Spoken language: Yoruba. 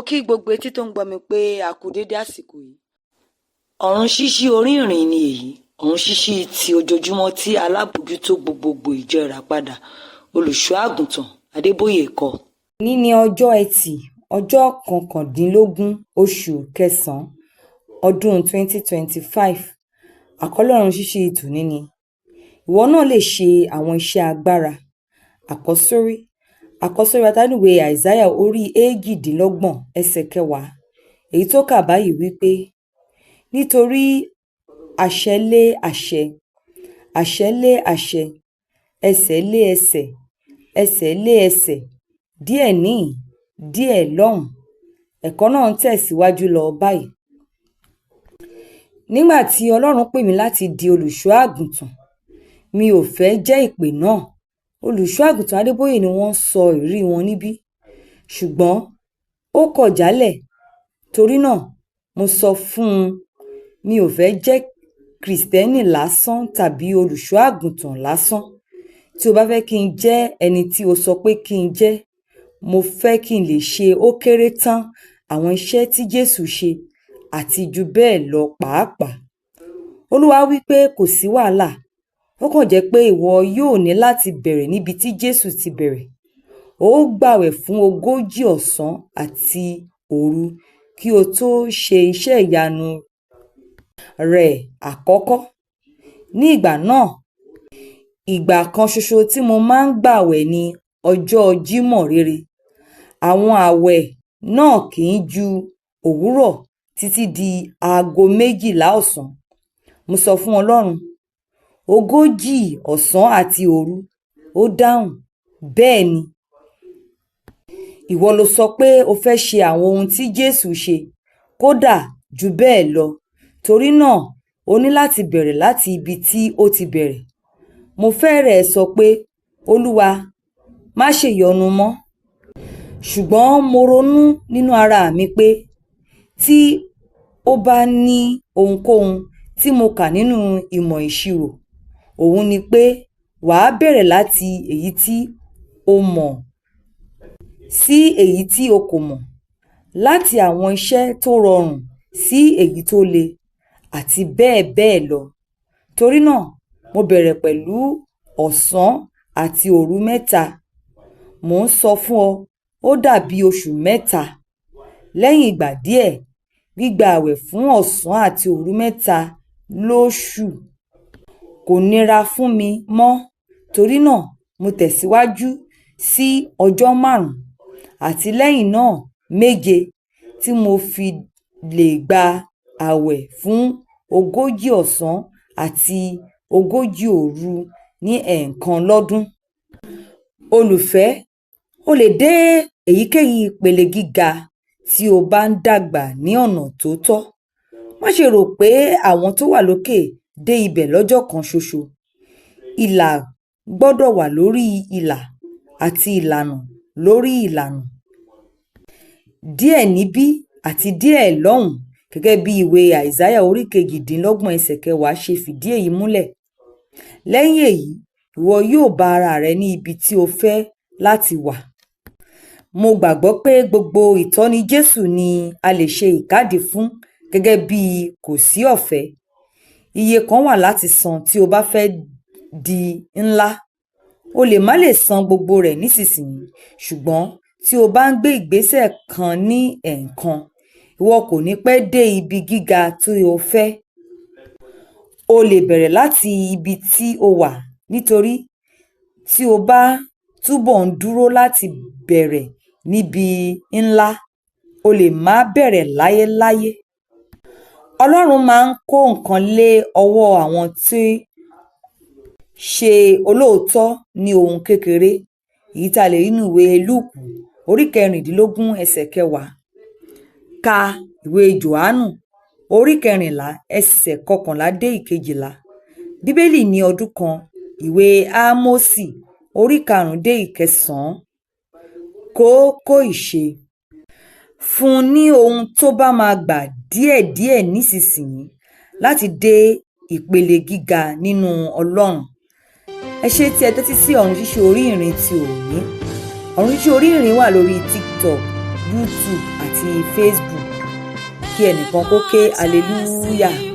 Kí gbogbo etí tó ń gbọ́ mi pé a kú déédé àsìkò yìí. Ọ̀run ṣíṣí orí ìrìn ni èyí, ọ̀run ṣíṣí ti ojoojúmọ́ tí alábòójútó gbogbogbò ìjọ Ìràpadà, Olùṣọ́ Àgùntàn Adébóyè kọ. Òní ní ọjọ́ Etí, ọjọ́ 19 oṣù kẹsàn-án, ọdún 2025. Àkọlé ọ̀run ṣíṣí tòní ni "Ìwọ náà lè ṣe àwọn iṣẹ́ agbára." Àkọ́sórí. Àkọ́sórí atánúwé Àìsáyà orí 28 ẹsẹ̀ 10, èyí tó kà báyìí wípé, "Nítorí àṣẹ lé àṣẹ, àṣẹ lé àṣẹ, ẹsẹ̀ lé ẹsẹ̀, ẹsẹ̀ lé ẹsẹ̀, díẹ̀ níhìn-ín, díẹ̀ lọ́hùn-ún." Ẹ̀kọ́ náà ń tẹ̀síwájú lọ báyìí. Nígbà tí Ọlọ́run pè mí láti di olùṣọ́ àgùntàn, mi ò fẹ́ jẹ́ ìpè náà. Olùṣọ́ Àgùntàn Adébóyè ni wọ́n ń sọ ìrírí wọn níbí. Ṣùgbọ́n ó kọ̀ jálẹ̀. Torí náà, mo sọ fún un, mi ò fẹ́ jẹ́ Kìrìsìtẹ́nì lásán tàbí olùṣọ́ àgùntàn lásán. Tí o bá fẹ́ kí n jẹ́ ẹni tí o sọ pé kí n jẹ́, mo fẹ́ kí n lè ṣe ó kéré tán àwọn iṣẹ́ tí Jésù ṣe àti jù bẹ́ẹ̀ lọ pàápàá. Olúwa wí pé kò sí wàhálà. Ó kàn jẹ́ pé ìwọ yóò ní láti bẹ̀rẹ̀ níbi tí Jésù ti bẹ̀rẹ̀. Ó gbàwẹ̀ fún 40 ọ̀sán àti òru kí ó tó ṣe iṣẹ́ ìyanu rẹ̀ àkọ́kọ́. Ní ìgbà náà, ìgbà kan ṣoṣo tí mo máa ń gbàwẹ̀ ní ọjọ́ Jímọ̀ rere. Àwọn àwẹ̀ náà kì í ju òwúrọ̀ títí di aago 12 ọ̀sán. Mo sọ fún Ọlọ́run, 40 ọ̀sán àti òru. Ó dáhùn, "Bẹ́ẹ̀ ni. Ìwọ ló sọ pé o fẹ́ ṣe àwọn ohun tí Jésù ṣe, kódà jù bẹ́ẹ̀ lọ. Torí náà, o ní láti bẹ̀rẹ̀ láti ibi tí ó ti bẹ̀rẹ̀." Mo fẹ́rẹ̀ẹ́ sọ pé, "Olúwa, má ṣèyọnu mọ́." Ṣùgbọ́n mo ronú nínú ara mi pé tí ó bá ní ohunkóhun tí mo kà nínú ìmọ̀ ìṣirò, òun ni pé wà á bẹ̀rẹ̀ láti èyí tí o mọ̀ sí èyí tí o kò mọ̀, láti àwọn iṣẹ́ tó rọrùn sí èyí tó le, àti bẹ́ẹ̀ bẹ́ẹ̀ lọ. Torí náà, mo bẹ̀rẹ̀ pẹ̀lú ọ̀sán àti òru 3. Mò ń sọ fún ọ, ó dàbí oṣù 3. Lẹ́yìn ìgbà díẹ̀, gbígba àwẹ̀ fún ọ̀sán àti òru 3 lóṣù kò nira fún mi mọ́. Torí náà, mo tẹ̀síwájú sí ọjọ́ 5, àti lẹ́yìn náà 7, tí mo fi lè gba àwẹ̀ fún 40 ọ̀sán àti 40 òru ní ẹ̀ẹ̀kan lọ́dún. Olùfẹ́, o lè dé èyíkéyìí ìpele gíga tí o bá ń dàgbà ní ọ̀nà tó tọ́. Má ṣe rò pé àwọn tó wà lókè dé ibẹ̀ lọ́jọ́ kan ṣoṣo. Ìlà gbọ́dọ̀ wà lórí ìlà àti ìlànà lórí ìlànà. Díẹ̀ níbí àti díẹ̀ lọ́hùn-ún, gẹ́gẹ́ bí ìwé Àìsáyà orí 28 ẹsẹ̀ 10 ṣe fìdí èyí múlẹ̀. Lẹ́yìn èyí, ìwọ yóò bá ara rẹ ní ibi tí o fẹ́ láti wà. Mo gbàgbọ́ pé gbogbo ìtọ́ni Jésù ni a lè ṣe ìkádìí fún gẹ́gẹ́ bí kò sí ọ̀fẹ́. Iye kan wà láti san tí o bá fẹ́ di ńlá. O lè má lè san gbogbo rẹ̀ nísinsìnyí, ṣùgbọ́n tí o bá ń gbé ìgbésẹ̀ kan ní ẹ̀ẹ̀kan, ìwọ kò ní pẹ́ dé ibi gíga tí o fẹ́. O lè bẹ̀rẹ̀ láti ibi tí o wà, nítorí tí o bá túbọ̀ ń dúró láti bẹ̀rẹ̀ níbi ńlá, o lè má bẹ̀rẹ̀ láyéláyé. Ọlọ́run máa ń kó nǹkan lé ọwọ́ àwọn tí ṣe olóòótọ́ ní ohun kékeré, èyí tí a lè rí nínú ìwé Lúùkù orí 16 ẹsẹ̀ 10. Ka ìwé Jòhánù orí 14 ẹsẹ̀ 11 dé 12. Bíbélì ní ọdún kan, ìwé Ámósì orí 5 dé 9. Kókó ìṣe. Fún un ní ohun tó bá máa gbà díẹ̀díẹ̀ nísinsìnyí láti dé ìpele gíga nínú Ọlọ́run. Ẹ ṣé tí ẹ tẹ́tí sí ọ̀run ṣíṣí orí ìrìn ti òní. Ọ̀run ṣíṣí orí ìrìn wà lórí TikTok, YouTube àti Facebook. Kí ẹnìkan kó ké hallelujah.